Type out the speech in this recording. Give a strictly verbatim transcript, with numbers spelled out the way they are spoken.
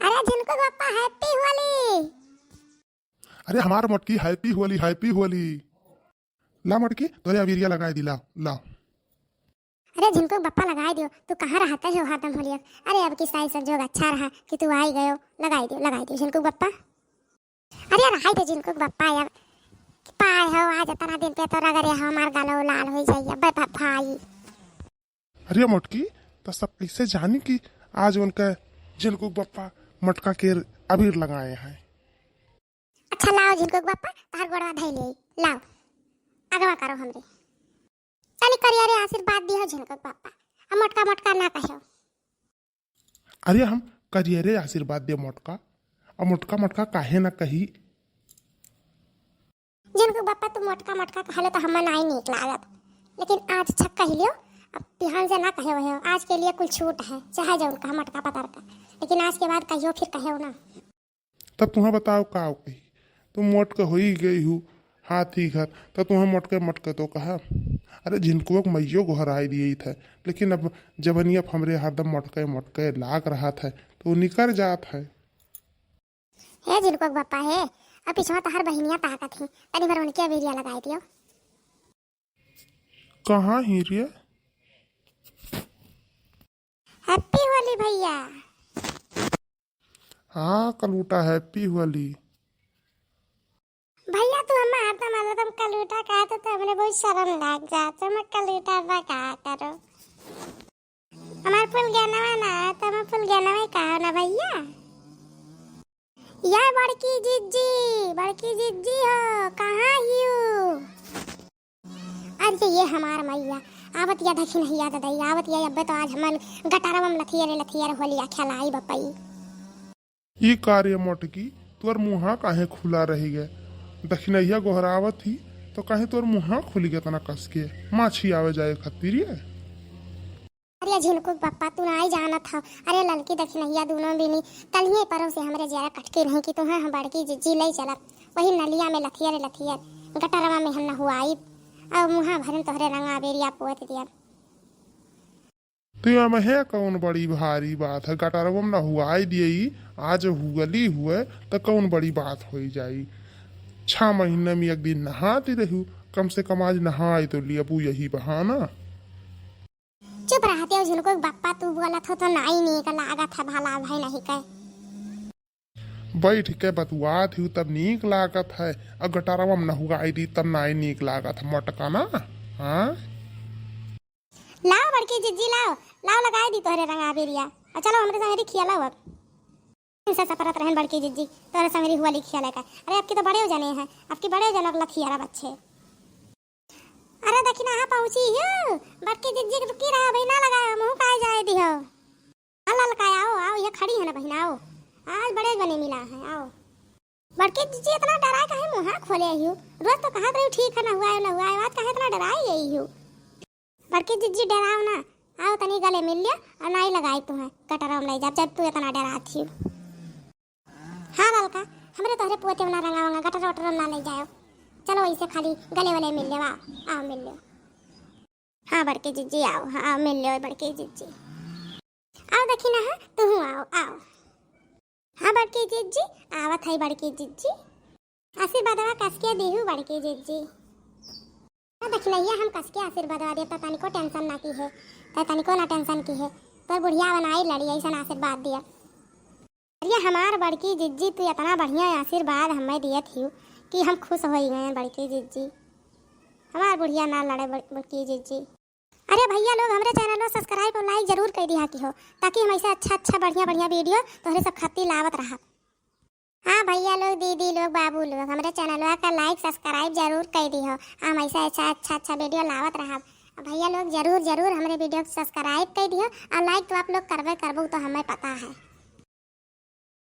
अरे झिनकू के बप्पा, happy होली। अरे हमार मोटकी, happy होली, happy होली। ला मोटकी, तोरे अबीरिया लगाए दी, ला, ला। अरे झिनकू के बप्पा, लगाए दियो, तू कहाँ रहत हो हरदम होलिया? अरे अब की साइज संजोग अच्छा रहा कि तू आई गयो, लगाए दियो, लगाए दियो झिनकू के बप्पा। अरे रहाई दे झिनकू के बप्पा, अब पाए हो, आज इतना दिन पे तो रगड़े हो, हमार गलो लाल हो जाइए, बे भा-, भाई। अरे मोटकी, तो सब कैसे जानी कि आज उनका झिनकू के बप्पा मोटका के अबीर लगाए हैं? अच्छा लाओ झिनकू के बप्पा, तहार गोड़वा धई ले, लाओ, अगवा करो हमरे। तनी करिया रे आशीर्वाद दियो झिनकू के बप्पा, अब मोटका मोटका ना कहो। अरे हम करिया रे आशीर्वाद दे मोटका, अब मोटका मोटका काहे ना कही? झिनकू के बप्पा, तू मोटका मोटका कहलो तो हमें नाई नीक लागत, लेकिन आज छक कह लियो, अब बिहान से ना कहे हो, आज के लिए कुल छूट है, चाहे जौन कहा मोटका पतरका, लेकिन आज के बाद कहियो फिर कहे ना। तब तुहें बताओ का कही, तू मोटका होई गई हू हाथी घर, तब तुहें मोटके मोटके तो कहा। अरे झिनकुआ के मइयो गोहराई दिए थे, लेकिन अब जबनिया हमरे हरदम मोटके मोटके लाग रहा था, तो निकर जात है। हे झिनकुआ के बप्पा हे, अब पिछवा तहार बहिनिया ताकत ही, तनी भर उनके अबीरिया लगाई दियो। कहाँ ही रे? Happy होली भैया। हाँ कलूटा, happy होली। भैया तू हमें हरदम हरदम कलूटा कहत हो तो हमरे बहुत शर्म लाग जात, हमें कलूटा बा का करो। हमार फुलगेनवा ना, तो हमार फुलगेनवा ही कहा ना भैया। या बड़की जिज्जी, बड़की जिज्जी हो, कहाँ हियू? अरे ये हमार मइया, आवत या दखिनहिया ददई, आवत या अब्बे तो आज हमन गटरवा में लथियर लथियर होलिया खेलाई बपई। ई का रे मोटकी, तोर मुँहा काहे खुला रहि गए? दखिनहिया गोहरावत ही, तो काहे तोर मुँहा खुलि गए तना कस के? माछी आवे जाए खातिर ये? अरे झिनकू के बप्पा, तू नाई जानत हव। अरे ललकी दखिनहिया दूनों बिनी, कलिए परों से हमरे जियरा कटके नहीं कि तुहें हम बड़की जिज्जी लई चलत। वही नलिया में लथियर लथियर, गटरवा में हम नहुआई, और मुँहा भरन तोहरे रंगा अबीरिया पोत दिया। तो एमहे कौन बड़ी भारी बात है, गटरवा में नहुआई दियई, आज होली हुए तो कौन बड़ी बात होई जाई। छह महीना में एक दिन नहाती रहू, कम से कम आज नहाई तो लियबू यही बहाना। चुप रहते हो झिनकू के बप्पा, तू बोलत हो तो नाई नीक लागत है भला भाई नहीं कहे। बैठ के बतुआत ही तब नीक लागत है, और गटरवा में नहुआई दी तब नाई नीक लागत है मोटका ना। हाँ? लाओ बड़की जिज्जी, लाओ, लाओ, लगाई दी तोहरे रंग अबीरिया। आ चलो हमरे संगरी खियाला अब। ऐसा सपरत रहन बड़की जिज्जी, तोहरे संगरी होली खियाला का। अरे, आपकी तो बड़े जने हैं, आपकी बड़े जनक लथियारा बच्चे। अरे, दखिनहा पहुँची हो, बड़की जिज्जी के रुकी रहा, अभी ना लगाए, मुँह काहे जाए दिहो। हाँ ललका, आओ, आओ, ये खड़ी है ना बहिन, आओ। आज बड़े बने मिला है, आओ। बड़की जिज्जी इतना डराए काहे मुँहा खोले हियो? रोज तो कहत रही ठीक है, नहुआए, नहुआए, आज काहे इतना डराए गई हियो? बड़की जिज्जी डराओ ना, आओ तनी गले मिल लिया और नाई लगाई तुहें, गटरवा में ले जाब, जब तू इतना डरात हियो। हाँ ललका, हमरे तोहरे पुअते में ना रंगा वंगा, गटर वटर में ना ले जाओ। चलो ऐसे खाली गले वले मिल लेवा, आओ मिल लेवा। हाँ बड़की जिज्जी आओ, हाँ मिल लेवा बड़की जिज्जी। आओ दखिनहा, तुहू आओ, आओ। हाँ बड़की जिज्जी, आवत है बड़की जिज्जी। आशीर्वादवा कसके देहू बड़की जिज्जी। हाँ दखिनहिया हम कसके आशीर्वादवा देब, त तनिको tension ना की है, त तनिको ना tension की है। तोर बुढ़िया बनाई लड़ी ऐसन आशीर्वाद दिया। अरे हमार बड़की जिज्जी, तू इतना बढ़िया आशीर्वाद हमें दियत हियो कि हम खुश होई गए बड़की जिज्जी। हमार बुढ़िया ना लड़े बड़-, बड़की जिज्जी। अरे भैया लोग, हमरे channel को subscribe और like जरूर कर दिया की हो, ताकि हम ऐसे अच्छा अच्छा बढ़िया बढ़िया video तोहरे सब खातिर लावत रहब। हाँ भैया लोग, दीदी लोग, बाबू लोग, हमरे channel का like subscribe जरूर कर दिहो, हम ऐसे अच्छा अच्छा अच्छा video लावत रहब। भैया लोग जरूर जरूर हमरे video को subscribe कर दिहो और like तो आप लोग करबे करबो, तो हमें पता है।